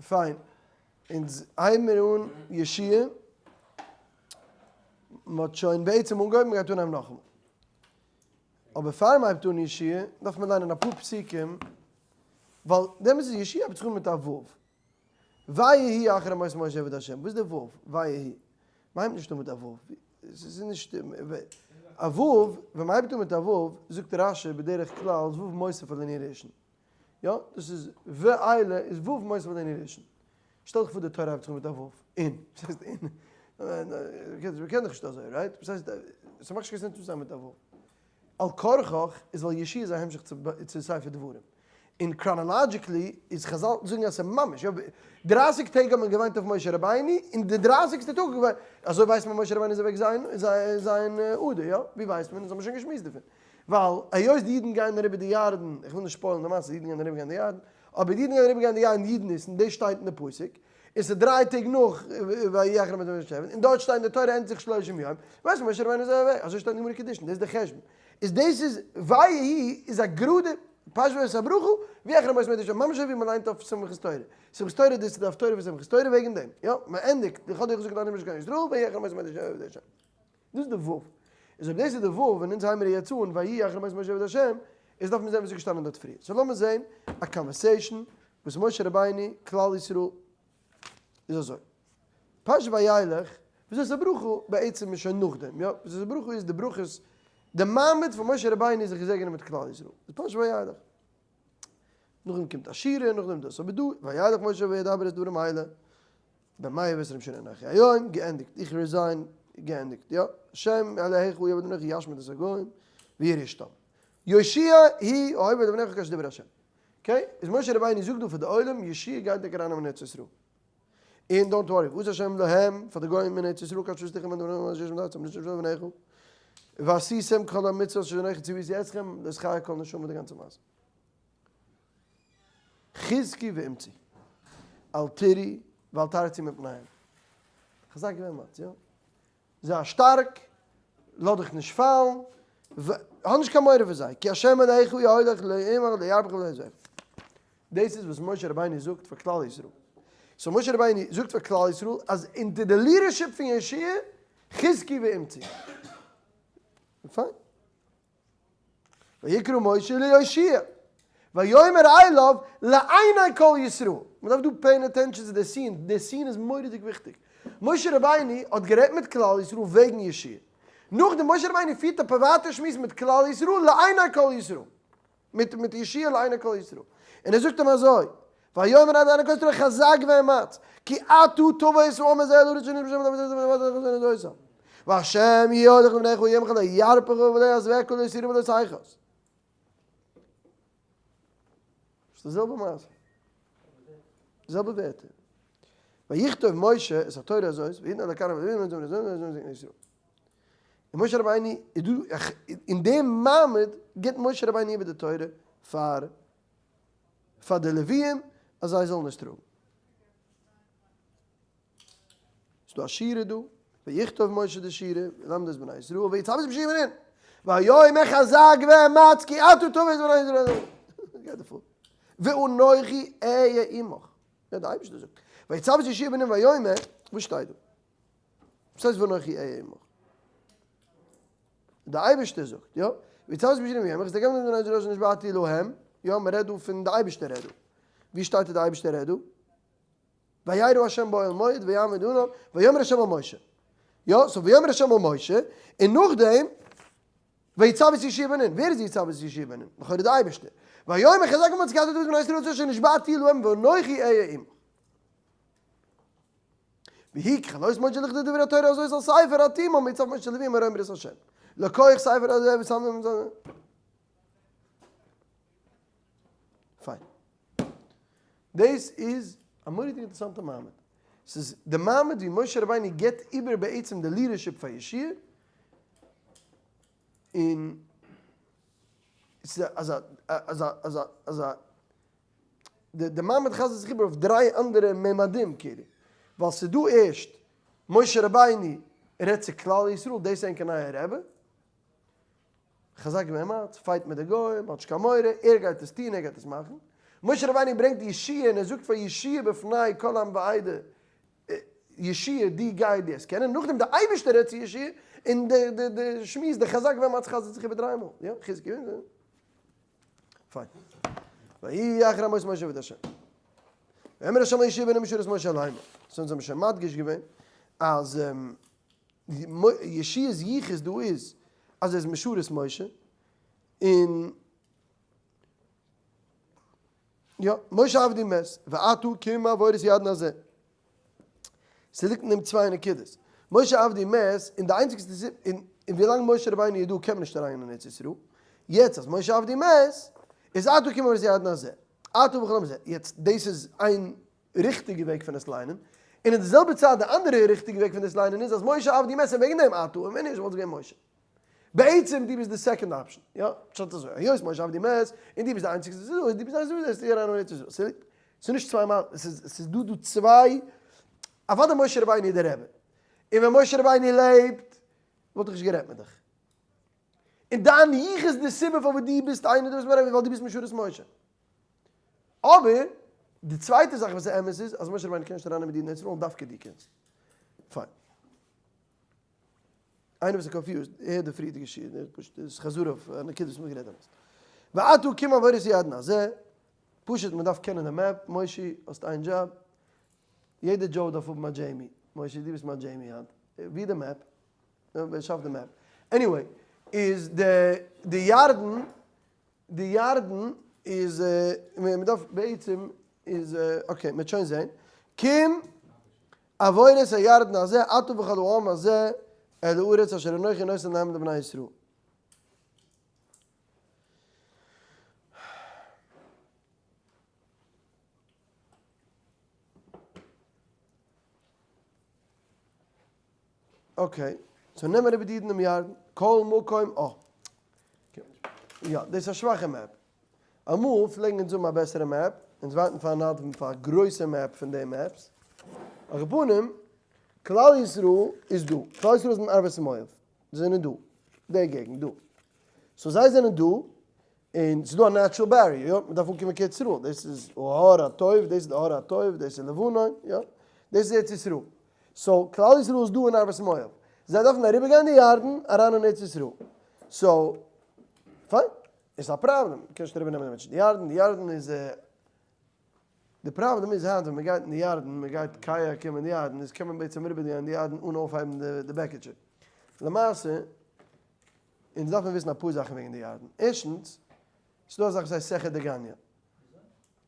פיין, אונז הייבן מיר אן יהושע, מ'האט שוין בעצם אנגעהויבן, מ'גייט אנהייבן נאכאמאל. אבער פאר מ'הייבט אן יהושע, דארף מען ליינען אפאר פסוקים, ווייל דעמאלטס איז יהושע הייבט זיך אן מיט א ו'. ויהי אחרי מות משה עבד ה', וואס איז די ו'? ויהי. מ'הייבט נישט אן מיט א ו'. ס'איז נישט, א ו', ווען מ'הייבט אן מיט א ו', זאגט רשי בדרך כלל איז ו' מוסיף על ענין ראשון. יא, דאס איז ואלה איז ו' מוסיף על ענין ראשון. שטעל דיך פאר די תורה הייבט זיך אן מיט א ו', אין. וואס הייסט אין? מ'קען דאך נישט אזוי, right? וואס הייסט, ס'מאכט נישט קיין sense צו זיין מיט א ו'. על כרחך איז ווייל יהושע איז א המשך צו ספר דברים. און chronologically איז חזל זאגן אז ס'איז ממש, יא, דרייסיג טעג האט מען געוויינט אויף משה רבינו, און די דרייסיגסטע טאג איז געווען, אזוי ווייסט מען משה רבינו איז אוועק ז' אדר, יא? ווי ווייסט מען? אונז האבן שוין געשמועסט דערפון. ווייל היות די אידן גייען אריבער די ירדן, איך וויל נישט spoil ן די מעשה, די אידן גייען אריבער גיין די ירדן, אבער די אידן גייען אריבער גיין די ירדן י' ניסן, דאס שטייט אין די פסוק, און ס'איז דריי טעג נאך ויהי אחרי מות משה און דארט שטייט אין די תורה ענדיגט זיך שלושים יום, ווייסט מען משה רבינו איז אוועק, אזוי שטייט אין גמרא קידושין, דאס איז די חשבון. איז דאס איז ויהי איז א גראדע פרשת וזאת הברכה, ויהי אחרי מות משה, ממש אזוי ווי מ'ליינט אויף שמחת תורה, שמחת תורה דאס איז די הפטורה פון שמחת תורה וועגן דעם, יא, מ'ענדיגט, איך האב דיר געזאגט לאנג נישט קיין ישראל, ויהי אחרי מות משה. דאס איז די ו'. איז אויב דאס איז די ו' און אונז הייבן מיר יעצט אן ויהי אחרי מות משה עבד השם, איז דארף מען זען וואס איז געשטאנען דארט פריער. so לאמיר זען א conversation וואס משה רבינו, כלל ישראל, איז אזוי. פרשת וילך, וזאת הברכה בעצם איז שוין נאכדעם, יא? וזאת הברכה איז די ברכות, די מעמד פון משה רבינו זיך געזעגענען מיט כלל ישראל. איז פרשת וילך. נאכדעם קומט א שירה, נאכדעם דאס. אבער דא, וילך משה וידבר את דברים האלה. במאה ועשרים שנה אנכי היום, געענדיגט, איך resign, געענדיגט, יא, השם אלהיך הוא יעבוד לפניך ישמיד את הגוים וירשתם. יהושע הוא העובר לפניך כאשר דיבר השם. okay, איז משה רבינו זאגט דא פאר די עולם, יהושע גייט טאקע ארייננעמען ארץ ישראל. און don't worry, ועשה השם להם, פאר די גוים אין ארץ ישראל, כאשר הבטיח להם לפניך, ועשיתם כל המצוות אשר אנכי ציוויתי אתכם, דאס חי כל נשמה די גאנצע מעשה. חזקו ואמצו, אל תיראו ואל תערצו מפניהם. חזק ואמץ, יא. זיי שטארק, לאז דיך נישט פאלן, האב נישט קיין מורא פון זיי, כי ה' אלהיך הוא ההולך עמך לא ירפך ולא יעזבך. דאס איז וואס משה רבינו זאגט פאר כלל ישראל. so משה רבינו זאגט פאר כלל ישראל אז אונטער די leadership פון יהושע, חזקו ואמצו. פיין. ויקרא משה ליהושע ויאמר אליו לעיני כל ישראל. מען דארף דא pay ען attention צו די scene, די scene איז מורא'דיג וויכטיג. משה רבינו האט גערעדט מיט כלל ישראל וועגן יהושע. נאכדעם משה רבינו פירט א פריוואטע שמועס מיט כלל ישראל לעיני כל ישראל. מיט מיט יהושע לעיני כל ישראל. און ער זאגט אים אזוי, ויאמר אליו לעיני כל ישראל חזק ואמץ, כי אתה תבוא את העם הזה אל הארץ אשר נשבע ה' והשם יהיה הולך לפניך ויהיה עמך לא ירפך ולא יעזבך ולא יותירך ולא תחת. ס'איז די זעלבע מעשה. די זעלבע ווערטער. ויכתוב משה את התורה הזאת ויתנה לכהנים און משה רבינו איז דא, אין דעם מעמד גיבט משה רבינו איבער די תורה פאר פאר די לוויים אז זיי זאלן עס טראגן. ס'איז דא א שירה דא, ויכתוב משה די שירה, וילמד את בני ישראל, ויצו את יהושע בן נון, ויאמר חזק ואמץ כי אתה תבוא את בני ישראל. גייט דערפאר. ואנכי אהיה עמך. יא, די אייבערשטער זאגט. ויצו את יהושע בן נון ויאמר, וואס שטייט דא? וואס הייסט ואנכי אהיה עמך? די אייבערשטער זאגט, יא? ויצו את יהושע בן נון ויאמר, נשבעתי להם, יא, מ'רעדט דא פון די אייבערשטער רעדט דא. ווי שטייט אז די אייבערשטער רעדט דא? וירא ה' באוהל מועד ויעמוד ענן ויאמר ה' אל משה. יא, so ויאמר ה' אל משה, און נאכדעם ויצו את יהושע בן נון. ווער איז ויצו את יהושע בן נון? לכאורה די אייבערשטער. ויאמר חזק ואמץ כי אתה תבוא את בני ישראל אל הארץ אשר נשבעתי להם ואנכי אהיה עמך. ויהי ככלות משה לכתוב דברי התורה הזאת על ספר התימן ויצו משה לוויים מרום ברית ה'. לקוח ספר הזה ושם פיין. דאס איז א מורא'דיג אינטערעסאנטע מעמד. ס'איז די מעמד ווי משה רבינו גיבט איבער בעצם די leadership פאר יהושע, און ס'איז אזא אזא אזא אזא די מעמד חזר'ט זיך איבער אויף דריי אנדערע ממדים כאילו. ווייל ס'איז דא ערשט משה רבינו רעדט צו כלל ישראל, דאס איז ענקער נייע רבי. חזק ואמץ, fight מיט די גוים, האט נישט קיין מורא, ער גייט עס טון, ער גייט עס מאכן. משה רבינו ברענגט יהושע און ער זאגט פאר יהושע בפני כל עם ועדה, יהושע דו גיי דו עסט קענען, נאכדעם די אייבערשטער רעדט צו יהושע און די די די שמועס די חזק ואמץ חזר'ט זיך איבער דריי מאל, יא חזקי פיין. ויהי אחרי מות משה עבד השם. ויאמר השם אל יהושע בן נון משרת משה לאמר. סאו אונז האבן שוין מדגיש געווען אז יהושע'ס יחוס דא איז אז ער איז משרת משה, און יא, משה עבדי מת, ועתה קום עבור את הירדן הזה. ס'ליגט אין דעם צוויי נקודות. משה עבדי מת, און די איינציגסטע סיבה, און ווילאנג משה רבינו איז דא קען מען נישט אריין אין ארץ ישראל. יעצט אז משה עבדי מת, איז עתה קום עבור את הירדן הזה. אתה וכל העם הזה. יעצט דאס איז איין ריכטיגע וועג פון עס ליינען. און אין די זעלבע צייט די אנדערע ריכטיגע וועג פון דאס ליינען איז אז משה עבדי מת און וועגן דעם אתה, און ווען נישט וואלט עס געווען משה. בעצם דו ביסט די second option, יא? פשט אזוי, היות משה עבדי מת, און דו ביסט די איינציגסטע וואס איז דא, איז דו ביסט די איינציגסטע וואס איז דא, אריין אין ארץ ישראל. ס'איז נישט צוויי מעלות, ס'איז דא דא צוויי, אוודאי משה רבינו איז דער רבי, און ווען משה רבינו לעבט, וואלט איך נישט גערעדט מיט דיך. און דיין יחוס די סיבה פארוואס דו ביסט איינער דא ביסט מיין רבי, ווייל דו ביסט משרת משה. אבער, די צווייטע זאך וואס איז אמת איז, אז משה רבינו קען נישט ארייננעמען די אידן אין ארץ ישראל, דווקא דו קענסט. פיין. איינער וואס איז confused, הערט די פריערדיגע שיעור, דער פשוט איז חזרה אויף א נקודה וואס מ'האט גערעדט דעמאלטס. ועתה קום עבור את הירדן הזה, פשוט מ'דארף קענען די map, מושי האסט איין דזשאב, יעדע דזשאו דארף האבן א דזשעימי, מושי דו ביסט מיין דזשעימי היינט, ווי איז די map? ווער שאפט די map? Anyway, איז די די ירדן די ירדן איז, מען דארף בעצם איז, okay, מען וועט שוין זען, קום עבור את הירדן הזה אתה וכל העם הזה אל הארץ אשר אנכי נותן להם לבני ישראל. Okay, so נעמען אריבער די אידן דעם ירדן, כל מקום, אה. יא, דאס איז א שוואכע map. אמאל פלעגן אונז האבן א בעסערע map, אונז ווארטן פאר נדבן פאר א גרויסע map פון די maps. על כל פנים, כלל ישראל איז דא, כלל ישראל איז אין ערבות מואב, זיי זענען דא, די געגנט דא. So זיי זענען דא, און ס'איז דא א natural barrier, יא, מ'דארף אנקומען קיין ארץ ישראל, דאס איז ההר הטוב, דאס איז די הר הטוב, דאס איז לבנון, יא, דאס איז ארץ ישראל. So כלל ישראל איז דא אין ערבות מואב, זיי דארפן אריבערגיין די ירדן אריין אין ארץ ישראל, so פיין, איז א פראבלעם, מ'קען נישט אריבערנעמען די מענטשן די ירדן, די ירדן איז די פראבלעם איז היינט ווען מ'גייט אין די ירדן, מ'גייט קייאקען אין די ירדן, איז קען מען בעצם אריבערגיין די ירדן אן אויפהייבן די בעקיטשע. למעשה, אונז דארף מען וויסן אפאר זאכן וועגן די ירדן. ערשטנס, ס'דא א זאך וואס הייסט סכר דגניה.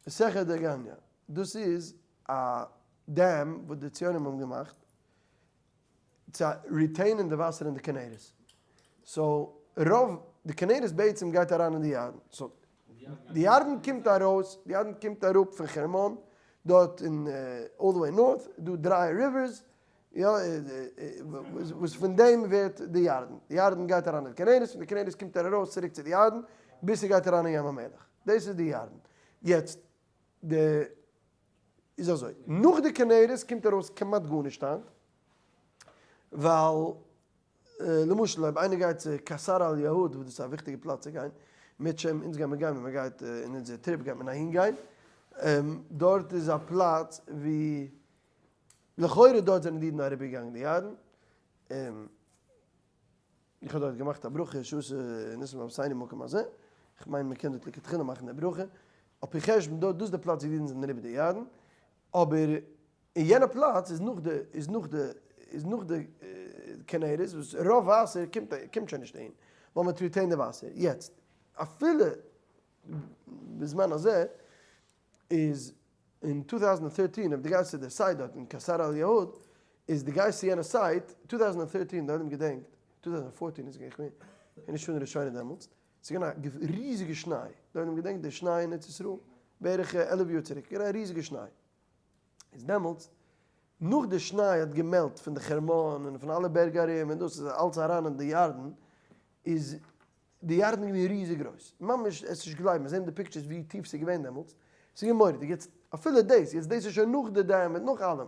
סכר דגניה, דאס איז א dam וואס די ציונים האבן געמאכט צו retain ען די וואסער אין די כנרת. So רוב, די כנרת בעצם גייט אריין אין די ירדן. So די ירדן קומט ארויס, די ירדן קומט אראפ פון חרמון, דארט אין all the way north, דא דריי rivers, יא, וואס פון דעם ווערט די ירדן. די ירדן גייט אריין אין די כנרת, פון די כנרת קומט ער ארויס צוריק צו די ירדן, ביז ס'גייט אריין אין ים המלח. דאס איז די ירדן. יעצט, די איז אזוי, נאך די כנרת קומט ארויס כמעט גארנישט היינט, ווייל למשל אויב איינער גייט צו קסר אל יהוד, וואס דאס איז א וויכטיגע פלאץ צו גיין, מירצעשעם אונז גיימער גיין ווען מען גייט אין אונזער trip גייט מען אהין גיין, דארט איז א פלאץ ווי לכאורה דארט זענען די אידן אריבערגעגאנגען די ירדן, איך האב דארט געמאכט א ברכה שעשה ניסים לאבותינו במקום הזה, איך מיין מען קען דארט לכתחילה מאכן די ברכה, על פי חשבון דארט דאס איז די פלאץ ווי די אידן זענען אריבער די ירדן, אבער אין יענע פלאץ איז נאך די איז נאך די איז נאך די כנרת וואס רוב וואסער קומט קומט שוין נישט אהין, ווייל מען האט retained די וואסער, יעצט אפילו בזמן הזה איז אין 2013 אויב דו גייסט צו די site דארט אין קסר אל יהוד איז דו גייסט צו יענע site 2013 די עולם געדענקט 2014 איז געווען כ'בין נישט שנה ראשונה דעמאלטס ס'איז געווען א ריזיגע שניי די עולם געדענקט די שניי אין ארץ ישראל בערך 11 יאר צוריק געווען א ריזיגע שניי איז דעמאלטס נאך די שניי האט גע melt פון די חרמון און פון אלע בערג ארום און דאס איז אלץ אריין אין די ירדן איז די ירדן איז געווען ריזיג גרויס, ממש עס נישט גלייבן, מיר זעהן די pictures ווי טיף ס'איז געווען דעמאלטס, ס'איז געווען מורא'דיג, יעצט אפילו דאס, יעצט דאס איז שוין נאך די dam מיט נאך אלעם,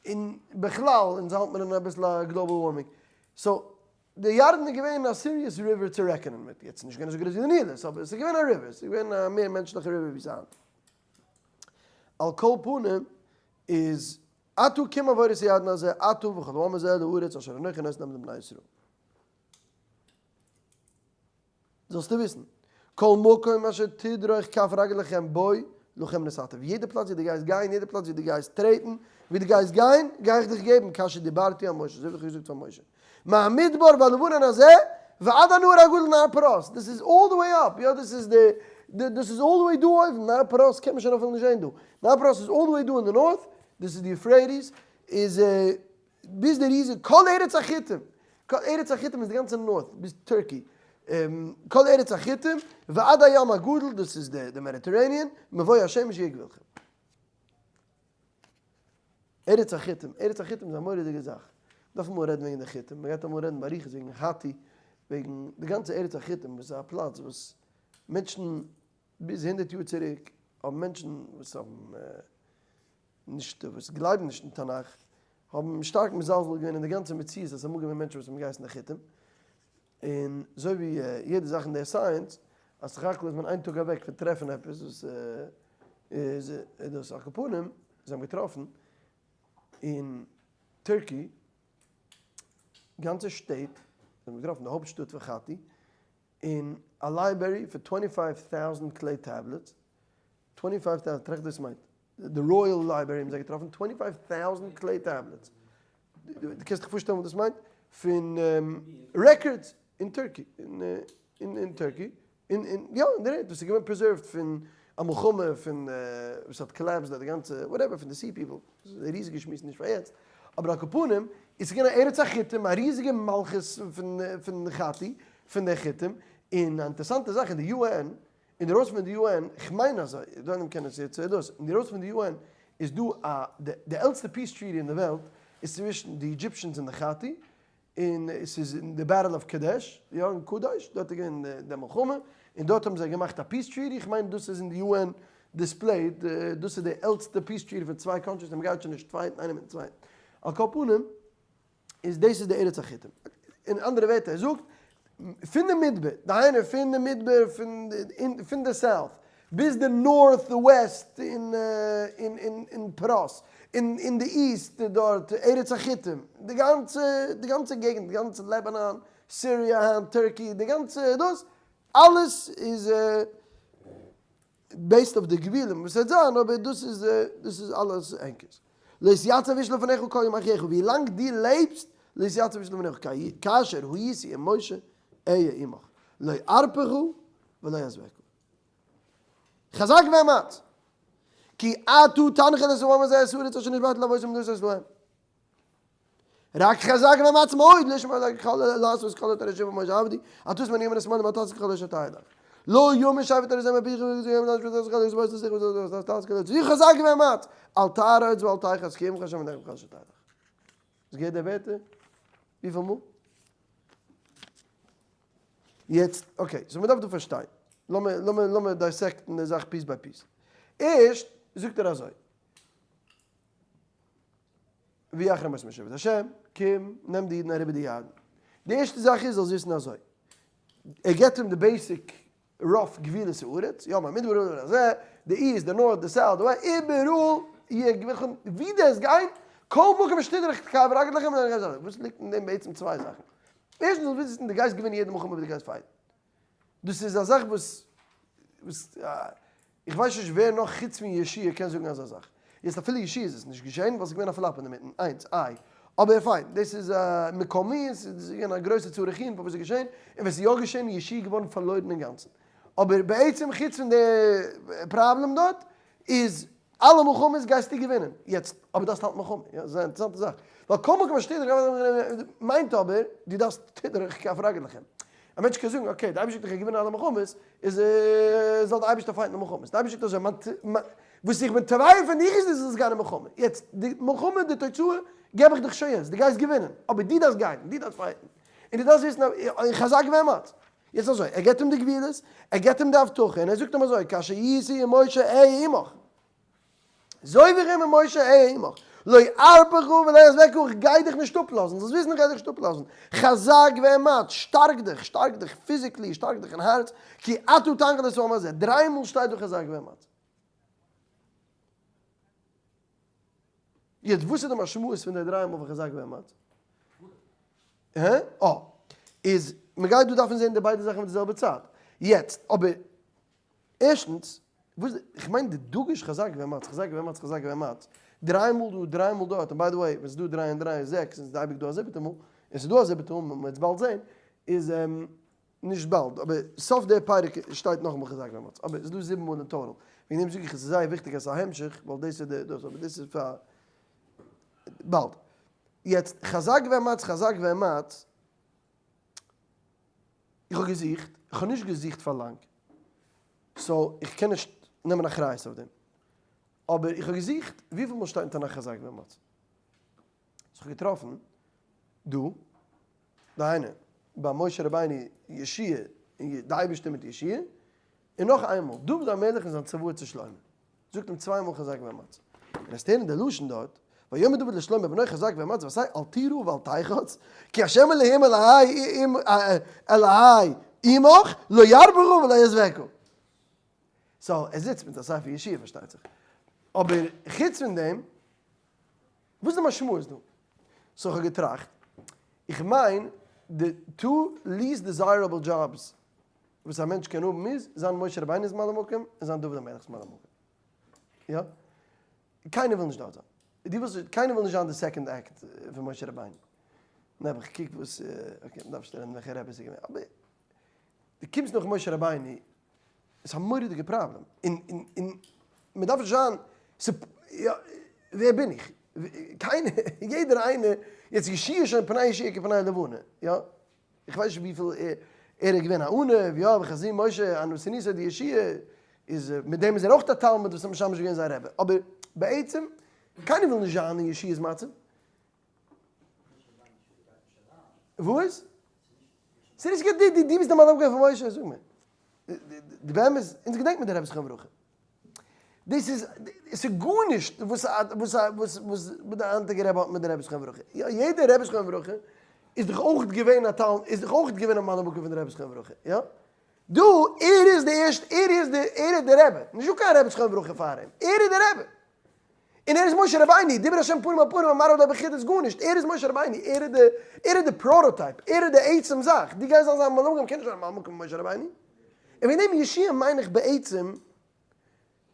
און בכלל אונז האלט מיר אין אביסל א global warming, so די ירדן איז געווען א serious river צו רעכענען מיט, יעצט נישט געווען אזוי גרויס ווי די נילוס, אבער ס'איז געווען א river, ס'איז געווען א מער מענטשליכע river ווי ס'איז היינט. על כל פנים איז עתה קום עבור את הירדן הזה אתה וכל העם הזה אל הארץ אשר אנכי נותן להם לבני ישראל. זאלסטו וויסן, כל מקום אשר תדרוך כף רגלכם בו לכם נתתיו, יעדע פלאץ ווי דו גייסט גיין, יעדע פלאץ ווי דו גייסט טרעטן, ווי דו גייסט גיין, גיי איך דיך געבן, כאשר דיברתי אל משה, אזוי ווי איך האב געזאגט פאר משה, מהמדבר והלבנון הזה ועד הנהר הגדול נהר פרת, דאס איז all the way up, יא דאס איז די, דאס איז all the way דא אויבן, נהר פרת קען מען שוין אפילו נישט זען דא, נהר פרת איז all the way דא אין די north, דאס איז די יופרעטיס, איז ביז די ריזיגע כל ארץ החיתים, כל ארץ החיתים איז די גאנצע north ביז Turkey, כל ארץ החיתים ועד הים הגדול דאס איז די Mediterranean, מבוא השמש יהיה גבולכם. ארץ החיתים, ארץ החיתים איז א מורא'דיגע זאך, מ'דארף אמאל רעדן וועגן די חיתים, מ'גייט אמאל רעדן באריכות וועגן האטי, וועגן די גאנצע ארץ החיתים וואס איז א פלאץ וואס מענטשן ביז הונדערט יאר צוריק האבן מענטשן וואס האבן נישט וואס גלייבן נישט אין תנך האבן שטארק מזלזל געווען אין די גאנצע מציאות אז עס איז אמאל געווען מענטשן וואס האבן געהייסן די חיתים, און אזוי ווי יעדע זאך אין די סייענס אז סך הכל איז מען איין טאג אוועק פון טרעפן עפעס וואס איז דאס על כל פנים זיי האבן געטראפן אין Turkey גאנצע שטעט, זיי האבן געטראפן די הויפט שטאט פון חתי, און א library פון twenty five thousand clay tablets, twenty five thousand, טראכט וואס דאס מיינט, די royal library האבן זיי געטראפן twenty five thousand clay tablets, דו קענסט דיך פארשטעלן וואס דאס מיינט? פון records אין Turkey, אין Turkey, אין יא אין די רעד וואס איז געווען preserved פון א מלחמה פון וואס האט collapsed די גאנצע whatever פון די sea people, ס'איז א ריזיגע שמועס נישט פאר יעצט, אבער על כל פנים איז געווען א ארץ החיתים א ריזיגע מלכות פון פון חתי פון די חיתים, און א אינטערסאנטע זאך אין די UN אינדערויסן פון די UN, כ'מיין אזוי, דא איינעם קען עס יעצט דאס, אינדערויסן פון די UN איז דא א די עלטסטע peace treaty אין די וועלט איז צווישן די Egyptians און די חתי, און עס איז אין די Battle of Kadesh, יא אין קדש, דארט איז געווען די מלחמה, און דארט האבן זיי געמאכט א peace treaty, איך מיין דאס איז אין די UN displayed, דאס איז די עלטסטע peace treaty פון צוויי countries אז מען גייט שוין נישט fight ן איינער מיטן צווייטן. על כל פנים, איז דאס איז די ארץ החיתים. אין אנדערע ווערטער, ער זאגט, פון די מדבר, דהיינו פון די מדבר פון די south ביז די north west אין פרת, און אין די east דארט ארץ החיתים, די גאנצע די גאנצע געגנט, די גאנצע לעבאנאן, סיריע היינט, Turkey, די גאנצע דאס, אלעס איז based אויף די גבולים וואס וועט זיין, אבער דאס איז דאס איז אלעס ענקערס. לא יתיצב איש לפניך כל ימי חייך, ווי לאנג דו לעבסט, לא יתיצב איש לפניך, כאשר הייתי עם משה אהיה עמך, לא ארפך ולא אעזבך. חזק ואמץ! כי אתה תנחיל את העם הזה את הארץ אשר נשבעתי לאבותם לתת להם. רק חזק ואמץ מאוד לשמור לעשות את כל התורה אשר משה עבדי, אל תסור מן הימין ושמאלה ואל תעשה ככל אשר תלך. לא ימוש שבט ארז מפיך חזק ואמץ! אל תערוץ ואל תחת כי עמך השם אלקיך בכל אשר תלך. האסט געהערט די ווערטער? וויפיל מאל? יעצט, okay, so מ'דארף דא פארשטיין. לאמיר, לאמיר, לאמיר dissect ן די זאך piece by piece. ערשט זאגט ער אזוי. ויהי אחרי מות משה עבד השם, קום, נעם די אידן אריבער די ירדן. די ערשטע זאך איז, זאלסט וויסן אזוי. ער געבט אים די basic rough גבולות הארץ, יא מהמדבר הזה, די east, די north, די south, די west, איבעראל, ווי דו וועסט גיין, כל מקום אשר תדרוך כף רגלכם, וואס ליגט אין דעם בעצם צוויי זאכן. ערשטנס זאלסט וויסן דו גייסט געווינען יעדע מלחמה וואס דו גייסט fight ן. דאס איז א זאך וואס וואס איך ווייס נישט ווער נאך חוץ פון יהושע קען זאגן אזא זאך. יעצט אפילו יהושע איז עס נישט געשען ווייל ס'איז געווען א flap אינדערמיטן, איינס, איי. אבער פיין, דאס איז א מקומי, עס איז געווען א גרויסע צריך עיון פארוואס ס'איז געשען, און ווען ס'איז יא געשען איז יהושע געווארן פארלוירן אינגאנצן. אבער בעצם חוץ פון די פראבלעם דארט איז אלע מלחמות גייסטו געווינען. יעצט, אבער דארפסט האלטן מלחמה. יא, ס'איז א אינטערעסאנטע זאך. ווייל כל מקום אשר תדרוך מיינט אבער, דו דארפסט תדרוך כף רגלכם. א מענטש קען זאגן, okay, די אייבערשטער האט דאך געווינען אלע מלחמות, איז זאל די אייבערשטער fight ן די מלחמות. די אייבערשטער זאגט אזוי, מיין וואס איך בין תובע פון דיך איז דו זאלסט גיין אין מלחמה. יעצט, די מלחמה, די תוצאה, געב איך דיך שוין יעצט, דו גייסט געווינען. אבער דו דארפסט גיין, דו דארפסט fight ן. און דו דארפסט וויסן אז, חזק ואמץ. יעצט אזוי, ער געבט אים די גבולות, ער געבט אים די הבטחה, און ער זאגט אים אזוי, כאשר הייתי עם משה אהיה עמך. אזוי ווי איך בין מיט משה אהיה עמך. לא ארפך ולא אעזבך, איך גיי דיך נישט אפלאזן, זאלסט וויסן איך גיי דיך נישט אפלאזן. חזק ואמץ, שטארק דיך, שטארק דיך physically, שטארק דיך אין הארץ, כי אתה תנחיל את העם הזה. דריי מאל שטייט דא חזק ואמץ. יעצט וואס איז די משמעות פון די דריי מאל וחזק ואמץ? הא? אה. איז מ'גייט דא דארפן זען די ביידע זאכן מיט די זעלבע צייט. יעצט, אבער ערשטנס, וואס איך מיין די דגוש חזק ואמץ, חזק ואמץ, חזק ואמץ, דריי מאל דא, דריי מאל דארט, און by the way, ווען ס'איז דא דריי און דריי איז זעקס, און ס'איז אייביג דא א זיבעטע מאל, און ס'איז דא א זיבעטע מאל, מ'וועט עס באלד זען, איז נישט באלד, אבער סוף די פרק שטייט נאכאמאל חזק ואמץ, אבער ס'איז דא זיבן מאל אין total, וועגן דעם זאג איך עס איז זייער וויכטיג אז ס'איז א המשך, ווייל דאס איז די דאס, אבער דאס איז פאר באלד. יעצט חזק ואמץ חזק ואמץ, איך האב געזוכט, איך האב נישט געזוכט פאר לאנג, so איך קען נישט נעמען אחריות אויף דעם, אבער איך האב געזוכט וויפיל מאל שטייט אין תנך חזק ואמץ, so איך האב געטראפן דא, דהיינו ביי משה רבינו יהושע און די אייבערשטער מיט יהושע, און נאך איינמאל דוד המלך אין זיין צוואה צו שלמה, זאגט אים צוויי מאל חזק ואמץ, און עס הערן די לשון דארט, ויאמר דוד לשלמה בנו חזק ואמץ ועשה אל תירא ואל תחץ, כי ה' אלהים אלהי עמך לא ירפך ולא יעזבך. so ער זיצט מיט א ספר יהושע פארשטייט זיך, אבער חוץ פון דעם, וואס איז די משמעות דא? so איך האב געטראכט, איך מיין די two least desirable jobs וואס א מענטש קען האבן איז, זיין משה רבינו'ס ממלא מקום און זיין דוד המלך'ס ממלא מקום. יא? קיינער וויל נישט דארט זיין. דו ווילסט נישט, קיינער וויל נישט זיין די second act פון משה רבינו. נעבעך, קוק וואס, okay, מ'דארף נישט רעדן וועלכע רבי ס'איז געווען, אבער דו קומסט נאך משה רבינו, איז א מורא'דיגע פראבלעם. און, און, און מ'דארף נישט זיין, ס'יא, ווער בין איך? קיינער, יעדער איינער, יעצט יהושע איז שוין פני יהושע כפני לבנה, יא? איך ווייס נישט וויפיל ער איז געווען א עניו, יא, וחזי משה ענוותנותו דיהושע איז מיט דעם איז ער אויך א תלמיד וואס האט משמש געווען זיין רבי, אבער בעצם קיינער וויל נישט זיין אין יהושע'ס מצב. וואס? ס'איז נישט קיין די די ביסט די ממלא מקום פון משה, זאג מיר. די באמת, אונז געדענקט מיר די רבי זכרונו לברכה. דאס איז, עס איז גארנישט וואס וואס וואס וואס די היינטיגע רבי האט מיט די רבי זכרונו לברכה. יא, יעדער רבי זכרונו לברכה איז דאך אויך געווען א תלמיד, איז דאך אויך געווען א ממלא מקום פון די רבי זכרונו לברכה, יא? דא, ער איז די ערשטע, ער איז די, ער איז די רבי. נישטא קיין רבי זכרונו לברכה פאר אים. ער איז די רבי. און ער איז משה רבינו, דיבר השם פנים אל פנים אמר אלי בחידות גארנישט, ער איז משה רבינו, ער איז די, ער איז די prototype, ער איז די עצם זאך, דו גייסט זיין זיין ממלא מקום, קען נישט זיין ממלא מקום פון משה רבינו. און וועגן דעם יהושע מיין איך בעצם,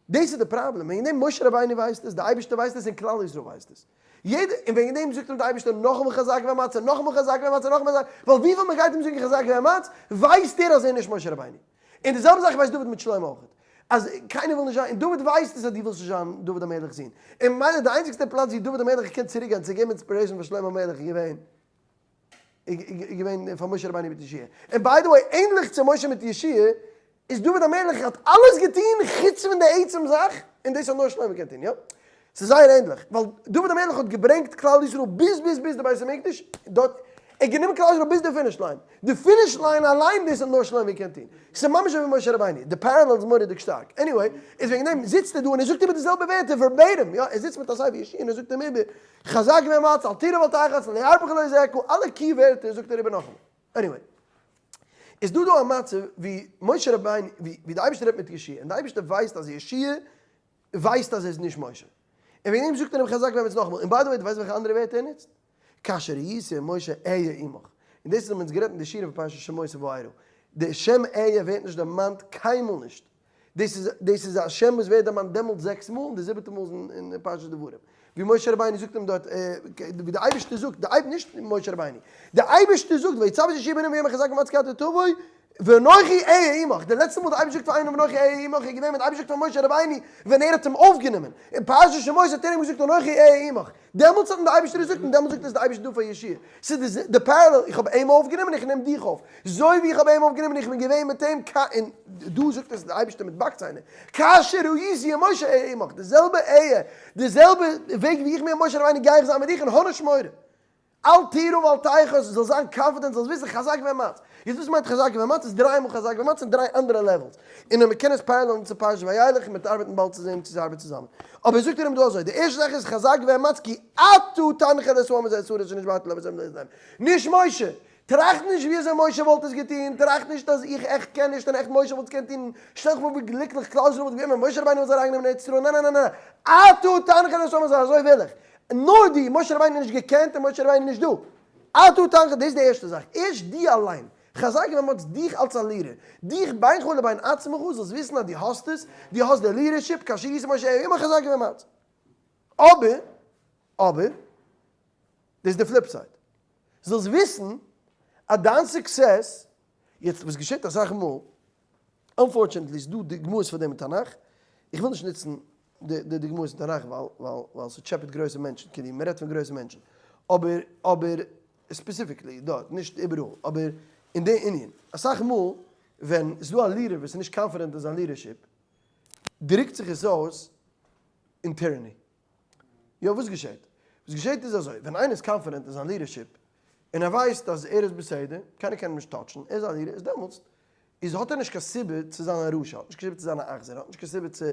דאס איז די פראבלעם, וועגן דעם משה רבינו ווייסט עס, די אייבערשטער ווייסט עס און כלל ישראל ווייסט עס. יעדער, און וועגן דעם זאגט אים די אייבערשטער נאכאמאל חזק ואמץ און נאכאמאל חזק ואמץ און נאכאמאל חזק, ווייל וויפיל מען גייט אים זאגן חזק ואמץ, ווייסט ער אז ער איז נישט משה רבינו. און די זעלבע זאך ווייסט דוד מיט שלמה אויך, אז קיינער וויל נישט זיין, און דוד ווייסט עס אז דו ווילסט נישט זיין דוד המלך'ס זון, און ממילא די איינציגסטע פלאץ ווי דוד המלך קען צוריק גיין צו געבן inspiration פאר שלמה המלך איז געווען איז געווען פאר משה רבינו מיט יהושע און by the way ענליך צו משה מיט יהושע איז דוד המלך האט אלעס געטון חוץ פון די עצם זאך, און דאס האט נאר שלמה געקענט טון, יא? ס'איז זייער ענליך, ווייל דוד המלך האט געברענגט כלל ישראל ביז ביז ביז די בית המקדש, דארט, ער האט גענומען כלל ישראל ביז די finish line, די finish line אליין דאס האט נאר שלמה געקענט טון, ס'איז ממש אזוי ווי משה רבינו, די parallel איז מורא'דיג שטארק, anyway, איז וועגן דעם זיצט ער דא און ער זאגט איבער די זעלבע ווערטער verbatim, יא, ער זיצט מיט א ספר יהושע און ער זאגט אים איבער, חזק ואמץ, אל תירא ואל תחת, לא ירפך ולא יעזבך, אלע key ווערטער זאגט ער איבער נאכאמאל, anyway. איז דא דא א מצב ווי משה רבינו, ווי די אייבערשטער רעדט מיט יהושע, און די אייבערשטער ווייסט אז יהושע ווייסט אז ער איז נישט משה. און וועגן דעם זאגט ער אים חזק ואמץ נאכאמאל. און by the way, דו ווייסט וועלכע אנדערע ווערטער ער נוצט? כאשר הייתי עם משה אהיה עמך. און דאס האבן אונז גערעדט אין די שיעורים פון פרשת שמות און וארא. די שם אהיה ווערט נישט דערמאנט קיינמאל נישט. דאס איז דאס איז א שם וואס ווערט דערמאנט דעמאלטס זעקס מאל און די זיבעטע מאל איז אין פרשת דברים. ווי משה רבינו זאגט אים דארט, ווי די אייבערשטער זאגט, די אייב נישט משה רבינו, די אייבערשטער זאגט ויצו את יהושע בן נון ויאמר חזק ואמץ כי אתה תבוא ואנכי אהיה עמך, די לעצטע מאל די אייבערשטער זאגט פאר איינעם ואנכי אהיה עמך איז געווען ווען די אייבערשטער זאגט פאר משה רבינו ווען ער האט אים אויפגענומען, אין פרשת שמות האט ער אים געזאגט אנכי אהיה עמך, דעמאלטס האט אים די אייבערשטער געזאגט און דעמאלטס זאגט עס די אייבערשטער דא פאר יהושע, ס'איז די parallel, איך האב אים אויפגענומען איך נעם דיך אויף, זוי ווי איך האב אים אויפגענומען איך בין געווען מיט אים, און דא זאגט עס די אייבערשטער מיט באק ציינער, כאשר הייתי עם משה אהיה עמך, די זעלבע אהיה, די זעלבע וועג ווי איך בין מיט משה רבינו גיי איך זיין מיט דיך און האב נישט מורא. אל תירא ואל תחת, זאל זיין confident, זאלסט וויסן חזק ואמץ. יעצט וואס מיינט חזק ואמץ? איז דריי מאל חזק ואמץ אין דריי אנדערע levels. און מען קען עס parallel ן צו פרשת וילך און מ'וועט ארבעטן באלד צו זען צו ס'ארבעט צוזאמען. אבער זאגט ער אים דא אזוי, די ערשטע זאך איז חזק ואמץ כי אתה תנחה את העם הזה את הארץ אשר נשבעתי לאבותיהם לתת להם. נישט משה! טראכט נישט ווי אזוי משה וואלט עס געטון, טראכט נישט אז איך עכט קען נישט און עכט משה וואלט עס געקענט טון, שטעל דיך פאר ווי גליקליך כלל ישראל וואלט געווען ווען משה רבינו וואלט זיי אריינגענומען אין ארץ ישראל, ניין ניין ניין ניין, אתה תנחה את העם הזה, אזוי וויל איך. נאר דו, משה רבינו נישט געקענט און משה רבינו נישט דא. אתה תנחה, דאס איז די ערשטע זאך, ערשט דו אליין, חזק ואמץ דיך אלס א leader, דיך בינך לבין עצמך, זאלסט וויסן אז דו האסט עס, דו האסט די leadership, כאשר ישא משה עמו חזק ואמץ. אבער, אבער, דאס איז די flip side. זאלסט וויסן אז דיין success, יעצט וואס געשעט אסאך מאל, unfortunately איז דא דוגמאות פאר דעם אין תנך, איך וויל נישט נוצן די דוגמאות אין תנך ווייל ווייל ווייל ס'טשעפעט גרויסע מענטשן, כאילו מ'רעדט פון גרויסע מענטשן, אבער אבער specifically דארט, נישט איבעראל, אבער אין די ענין, אסאך מאל ווען ס'איז דא א leader וואס איז נישט confident אין זיין leadership, דרוקט זיך עס אויס אין tyranny. יא וואס געשעט? וואס געשעט איז אזוי, ווען איינער איז confident אין זיין leadership, און ער ווייסט אז ער איז בסדר, קיינער קען אים נישט touch ן, ער איז א leader, איז דעמאלטס איז האט ער נישט קיין סיבה צו זיין א רשע, האט נישט קיין סיבה צו זיין א אכזר, האט נישט קיין סיבה צו,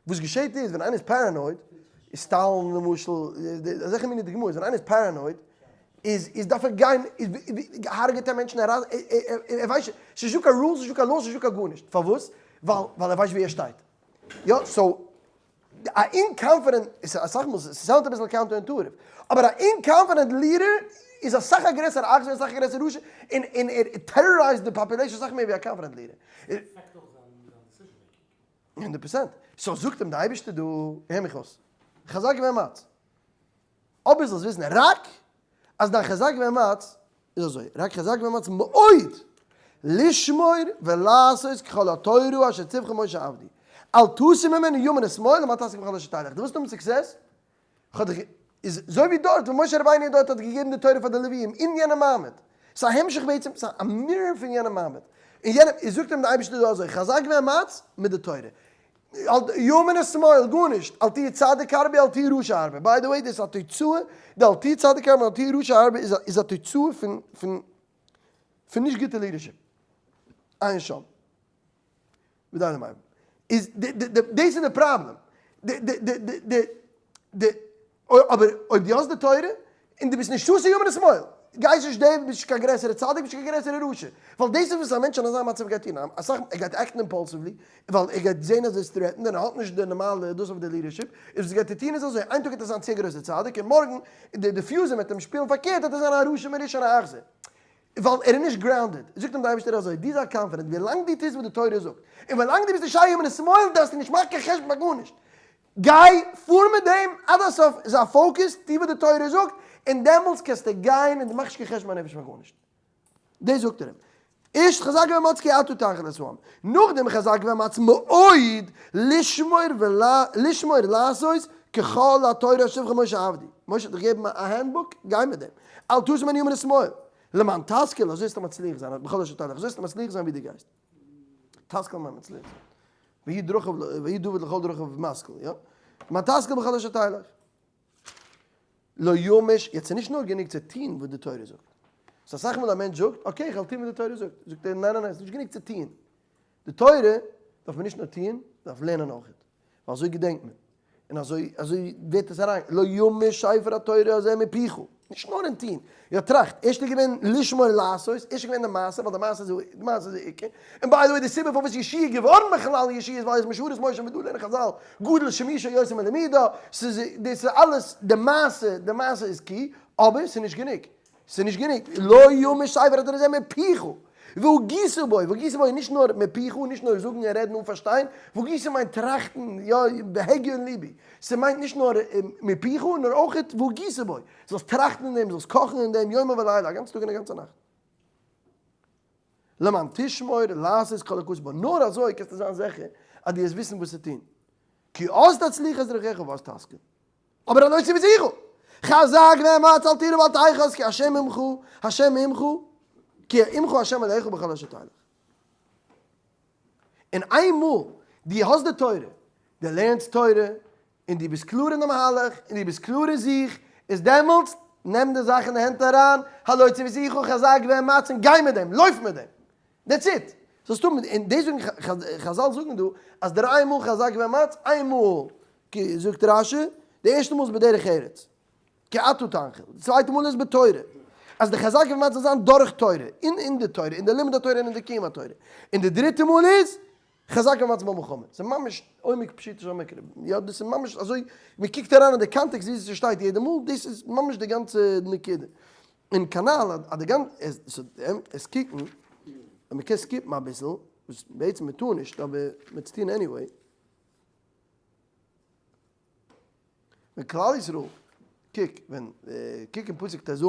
וואס געשעט איז ווען איינער איז paranoid, איז סטאלין למשל, אזעלכע מיני דוגמאות, ווען איינער איז paranoid, איז איז דארף ער גיין, איז הרג'עט ער מענטשן, ער ער ווייסט, ס'איז נישטא קיין rules, ס'איז נישטא קיין laws, ס'איז נישטא קיין גארנישט, פארוואס? ווייל ווייל ער ווייסט ווי ער שטייט. יא, so א inconfident, אסאך מאל, ס' sound ט אביסל counter intuitive, אבער א inconfident leader איז אסאך א גרעסערע אכזר, אסאך א גרעסערע רשע, און און ער terrorize ט די population אסאך מער ווי א confident leader. affect אויך זיין decision making. 100%. So זאגט אים די אייבערשטער דא, הער מיך אויס, חזק ואמץ. אבער זאלסט וויסן רק אז דיין חזק ואמץ איז אזוי, רק חזק ואמץ מאוד לשמור ולעשות ככל התורה אשר ציווך משה עבדי, אל תסור ממנה ימין ושמאל למען תצליח בכל אשר תלך, דו ווילסט האבן success? כ'האב דיך, איז אזוי ווי דארט ווען משה רבינו דארט האט געגעבן די תורה פאר די לוויים אין יענע מעמד, ס'איז א המשך בעצם, ס'איז א mirror פון יענע מעמד, אין יענעם, איז זאגט אים די אייבערשטער דא אזוי, חזק ואמץ מיט די תורה, ימין ושמאל, גארנישט, אל תהי צדיק הרבה אל תהי רשע הרבה, by the way דאס איז א תוצאה, די אל תהי צדיק הרבה אל תהי רשע הרבה איז א תוצאה פון פון פון נישט גוטע leadership, עיין שם. ודי למבין. איז דאס איז די פראבלעם, די די די די די אבער אויב דו האסט די תורה און דו ביסט נישט סוס ימין ושמאל, גייסט נישט דער, ביסט נישט קיין גרעסערע צדיק, ביסט נישט קיין גרעסערע רשע, ווייל דאס איז וואס א מענטש אין אזא מצב גייט טון, אסאך ער גייט act ן impulsively, ווייל ער גייט זען אז ער איז threatened און ער האט נישט די נארמאלע דאס אויף די leadership, איז וואס גייט ער טון איז אזוי, איין טאג גייט ער זיין צו א גרויסער צדיק און מארגן די די fusion וועט אים שפילן פארקערט וועט ער זיין א רשע מרושע און א אכזר, ווייל ער איז נישט grounded, זאגט אים די אייבערשטער אזוי, דו זיי confident ווילאנג דו טוסט וואס די תורה זאגט, און ווילאנג דו ביסט נישט ימין ושמאל דארפסטו נישט מאכן קיין חשבון פאר גארנישט, גיי פאר מיט דעם עד הסוף, זיי focused, טו וואס די תורה זאגט, און דעמאלטס קענסטו גיין און דו מאכסט נישט קיין חשבון הנפש פאר גארנישט. דאס זאגט ער אים. ערשט חזק ואמץ כי אתה תנחיל את העם, נאכדעם חזק ואמץ מאוד לשמור לשמור לעשות ככל התורה אשר ציווך משה עבדי, משה האט דיך געגעבן א handbook, גיי מיט דעם, אל תסור ממנה ימין ושמאל, למען תשכיל, אזוי וועסטו מצליח זיין, בכל אשר תלך, אזוי וועסטו מצליח זיין ווי דו גייסט. תשכיל מיינט מצליח זיין. ויהי דרכיו ויהי דוד לכל דרכיו משכיל, יא? למען תשכיל בכל אשר תלך. לא ימש, יעצט איז נישט נאר גענוג צו טון וואס די תורה זאגט. ס'איז אסאך מאל א מענטש זאגט, okay, איך וועל טון וואס די תורה זאגט. זאגט ער, ניין ניין ניין, ס'איז נישט גענוג צו טון. די תורה דארף מען נישט נאר טון, מ'דארף לערנען אויך. ווייל אזוי געדענקט מען. און אזוי אזוי ווערט עס אריין, לא ימוש ספר התורה הזה מפיך, נישט נאר אין טון, יא טראכט, ערשט איז געווען לשמור לעשות, ערשט איז געווען די מעשה, ווייל די מעשה איז די מעשה איז די עיקר, און by the way די סיבה פארוואס יהושע איז געווארן בכלל יהושע איז ווייל ער איז משרת משה ווי דא לערנען חזל, גדול שימושו יותר מלימודו, ס'איז דאס איז אלעס די מעשה, די מעשה איז key, אבער ס'איז נישט גענוג. ס'איז נישט גענוג, לא ימוש ספר התורה הזה מפיך, והגית בו, והגית בו איז נישט נאר מפיך, נישט נאר זאגן און רעדן אן פארשטיין, והגית מיינט טראכטן, יא, בהגיון ליבי, ס'מיינט נישט נאר מפיך, נאר אויך והגית בו, זאלסט טראכטן אין דעם, זאלסט קאכן אין דעם יומם ולילה, א גאנצן טאג און א גאנצע נאכט. למען תשמור לעשות כל הכתוב בו, נאר אזוי קענסטו זיין זיכער אז דו וועסט וויסן וואס צו טון, כי אז תצליח את דרכיך ואז תשכיל. אבער הלא ציוויתיך, חזק ואמץ אל תירא ואל תחת כי השם עמך, השם עמך, כי עמך השם אלהיך בכל אשר תלך. און איינמאל דו האסט די תורה, דו לערנסט תורה, און דו ביסט קלאר אין די מהלך, און דו ביסט קלאר אין זיך, איז דעמאלטס נעם די זאך אין די הענט אריין, הלא ציוויתיך חזק ואמץ און גיי מיט דעם, לויף מיט דעם. That's it. זאלסט האבן, און דאס זאגן חזל זאגן דא, אז דריי מאל חזק ואמץ, איין מאל זאגט רשי, די ערשטע מאל איז בדרך ארץ, כי אתה תנחיל, די צווייטע מאל איז בתורה, אז די חזק ואמץ זאל זיין דורך תורה, אין אין די תורה, אין די לימוד התורה און אין די קיום התורה, און די דריטע מאל איז. חזק ואמץ במלחמה. ס'איז ממש עומק פשוטו של מקרא. יא, דאס איז ממש אזוי, מען קוקט אריין אין די context ווי עס שטייט יעדע מאל, דאס איז ממש די גאנצע נקודה. און כנל אז די גאנצע, עס קוקן, און מען קען skip ן אביסל, וואס בעצם מען טאר נישט, אבער מען וועט עס טון anyway. ווען כלל ישראל, קוק, ווען, קוק אין פסוק טז,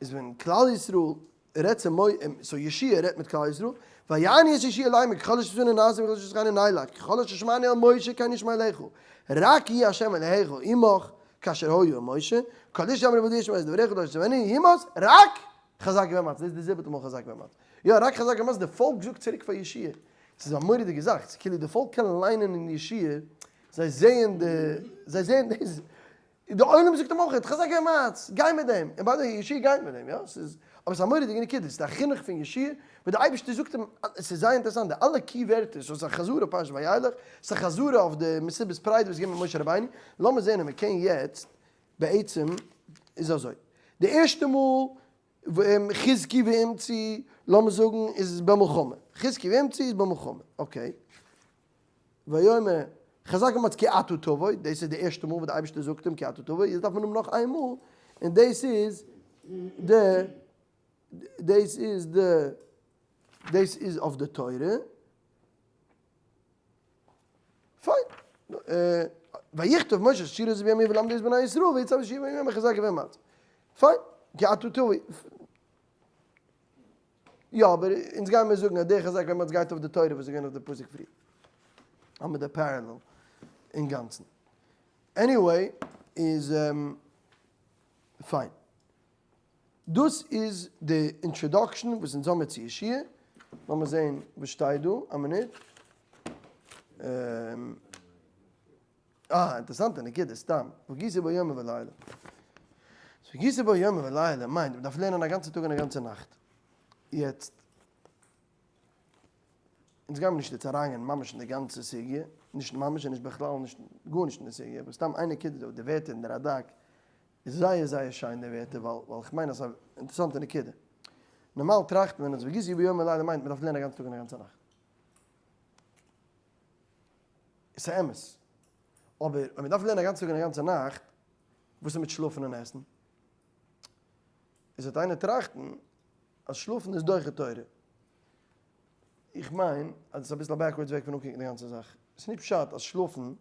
איז ווען כלל ישראל רעדט צו מוי, so יהושע רעדט מיט כלל ישראל, ויענו את יהושע לאמר ככל אשר צונו נעשה וככל אשר שכנו נלך, ככל אשר שמענו אל משה כן נשמע אליך, רק יהיה ה' אלהיך עמך כאשר היה עם משה, כל איש יאמר עבדי ישמע את דבריך לא ישמענו ימות, רק חזק ואמץ, דאס איז די זיבעטע מאל חזק ואמץ. יא, רק חזק ואמץ, די פאלק זאגט צוריק פאר יהושע, ס'איז א מורא'דיגע זאך, ס'איז כאילו די פאלק קען ליינען אין יהושע, זיי זעען די, זיי זעען דאס, די עולם זאגט אים אויך, חזק ואמץ, גיי מיט דעם, און by the way יהושע גייט מיט דעם, יא, ס'איז, אבער ס'איז א מורא'דיגע נקודה, ס'איז א חינוך פון יהושע, וואס די אייבערשטער זאגט אים, ס'איז זייער אינטערעסאנט, די אלע key ווערטער, ס'איז א חזרה פרשת וילך, ס'איז א חזרה אויף די מסיבת פרידה וואס איז געווען מיט משה רבינו, לאמיר זען אויב מ'קען יעצט, בעצם איז אזוי, די ערשטע מאל חזקי ואמצי, לאמיר זאגן איז במלחמה, חזקי ואמצי איז במלחמה, okay. ויאמר, חזק ואמץ כי אתה תבוא, דאס איז די ערשטע מאל וואס די אייבערשטער זאגט אים כי אתה תבוא, יעצט דארף מען האבן נאך איין מאל, און דאס איז די, דאס איז די, דאס איז אויף די תורה. פיין. ויכתוב משה את שירת בימי ולמדו את בני ישראל ויצו יהושע ויאמר חזק ואמץ. פיין. כי אתה תבוא. יא, אבער אונז גייען מיר זאגן אז דער חזק ואמץ גייט אויף די תורה וואס איז געווען אויף די פסוק פריער. האבן מיר די parallel אינגאנצן. Anyway, איז פיין. דאס איז די introduction וואס אונז האמיר צו יהושע. לאמיר זעהן וואס שטייט דא, א מינוט. אה, אינטערעסאנטע נקודה, סתם. והגית בו יומם ולילה. והגית בו יומם ולילה מיינט מ'דארף לערנען א גאנצע טאג און א גאנצע נאכט. יעצט, אונז גיימיר נישט יעצט אריינגיין ממש אין די גאנצע סוגיא, נישט ממש און נישט בכלל, נישט גארנישט אין די סוגיא, אבער סתם איין נקודה דא, די ווערטער אין די רדק איז זייער זייער שיין די ווערטער, ווייל ווייל כ'מיין אז ס'איז א אינטערעסאנטע נקודה. נארמאל טראכט מען אז והגית בו יומם ולילה מיינט מ'דארף לערנען א גאנצע טאג און א גאנצע נאכט. עס איז אמת. אבער אויב מען דארף לערנען א גאנצע טאג און א גאנצע נאכט, וואס איז מיט שלאפן און עסן? איז וועט איינער טראכטן אז שלאפן איז דוחה תורה. איך מיין אז עס איז אביסל א backwards וועג פון אנקוקן די גאנצע זאך. עס איז נישט פשט אז שלאפן,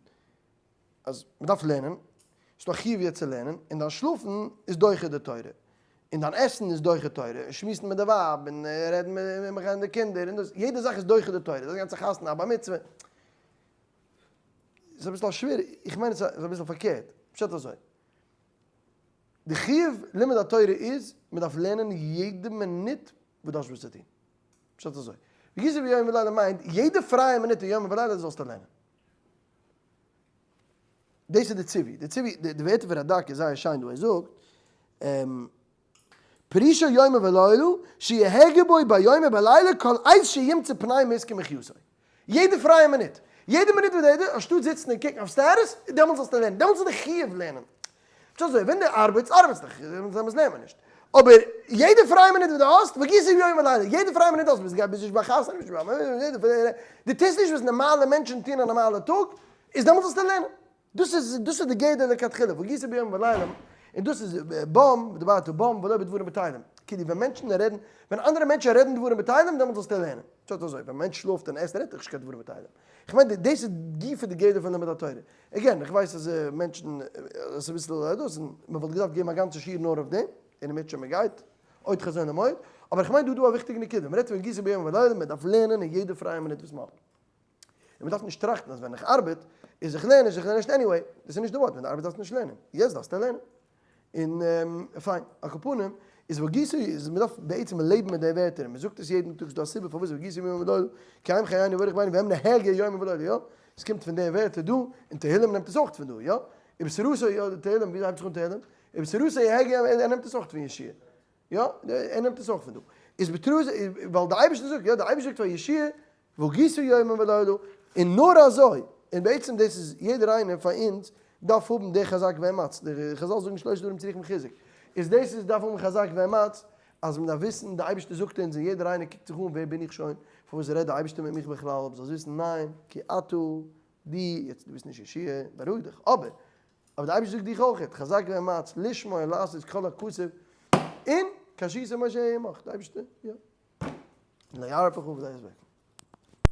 אז מען דארף לערנען, ס'איז דא א חיוב יעצט צו לערנען, און דיין שלאפן איז דוחה די תורה, און דיין עסן איז דוחה תורה, און שמועסן מיט די ווייב, און רעדן מיט די קינדער, און דאס, יעדע זאך איז דוחה די תורה, דאס גאנצע חתונה, א בר מצוה, איז אביסל א שווערע, איך מיין עס איז אביסל פארקערט, פשט אזוי, די חיוב לימוד התורה איז, מען דארף לערנען יעדע מינוט וואס דו האסט וואס צו טון, פשט אזוי, והגית בו יומם ולילה מיינט, יעדע פרייע מינוט אין יומם ולילה זאלסטו לערנען. דאס איז די ציווי, די ציווי, די ווערטער פון רדק איז זייער שיין דא, ער זאגט, פירושו יומם ולילה, שיהגה בו ביום ובלילה כל עת שימצא פנאי מעסקי מחיותו. יעדע פרייע מינוט, יעדע מינוט וואס דו, אנשטאט זיצן און קוקן אויף status, דעמאלטס זאלסטו לערנען, דעמאלטס איז די חיוב לערנען. נישט אזוי, ווען דו ארבעטסט, ארבעטסט דאך, דעמאלטס לערנט מען נישט. אבער יעדע פרייע מינוט וואס דו האסט, והגית בו יומם ולילה, יעדע פרייע מינוט האסט, ביסט נישט ביי חתונה, ביסט נישט ביי, דו טוסט נישט וואס נארמאלע מענטשן טוען א נארמאלע טאג, איז דעמאלטס זאלסטו לערנען. דאס איז דאס איז די גדר לכתחילה, והגית בו יומם ולילה, און דאס איז בם, ודברת בם, ולא בדברים בטלים. כאילו ווען מענטשן רעדן, ווען אנדערע מענטשן רעדן דברים בטלים, דעמאלטס זאלסטו לערנען. פשט אזוי, ווען א מענטש שלאפט און עסט רעדט ער נישט קיין דברים בטלים. איך מיין דאס איז גופא די גדר פון לימוד התורה. Again, איך ווייס אז מענטשן, עס איז אביסל דאס, און מען וואלט געדארפט געבן א גאנצע שיעור נאר אויף דעם, און אם ירצה מען גייט, עוד חזון למועד, אבער איך מיין דא איז דא א וויכטיגע נקודה, מען רעדט פון והגית בו יומם ולילה, מען דארף לערנען אין יעדע פרייע מינוט וואס מען האט. און מען דארף נישט טראכטן אז ווען איך ארבעט איז איך לערן נישט, איך לערן נישט anyway, דאס איז נישט די ווארט, ווען דו ארבעטסט דארפסטו נישט לערנען, יעצט דארפסטו לערנען. און פיין, על כל פנים, איז והגית איז מען דארף בעצם לעבן מיט די ווערטער, און מען זאגט עס יעדן טאג, ס'איז דא א סיבה פארוואס והגית בו יומם ולילה, כי הם חיינו ואורך ימינו והם נהגה יומם ולילה, יא? עס קומט פון די ווערטער דא, און תהלים נעמט עס אויך פון דא, יא? ובתורתו, יא, תהלים, וויאזוי הייבט זיך אן תהלים? ובתורתו יהגה, ער נעמט עס אויך פון יהושע. יא, ער נעמט עס אויך פון דא. איז בתרוז, ווייל די אייבערשטער זאגט, יא, די אייבערשטער זאגט פאר יהושע, והגית יומם ולילה, און נאר אזוי, און בעצם דאס איז יעדער איינער פאר אונז דארף האבן די חזק ואמץ, די חזל זאגן שלושה דברים צריכים חיזוק, איז דאס איז דארף האבן חזק ואמץ, אז מען דארף וויסן, די אייבערשטער זאגט אונז און יעדער איינער קוקט זיך אן ווער בין איך שוין, פארוואס רעדט די אייבערשטער מיט מיך בכלל, אבער זאלסט וויסן ניין, כי אתה, דו, יעצט דו ביסט נישט יהושע, בארואיג דיך, אבער, אבער די אייבערשטער זאגט דיך אויכעט, חזק ואמץ, לשמור לעשות כל הכתוב, און, כאשר משה עמך, די אייבערשטער, יא. לא ירפך ולא יעזבך.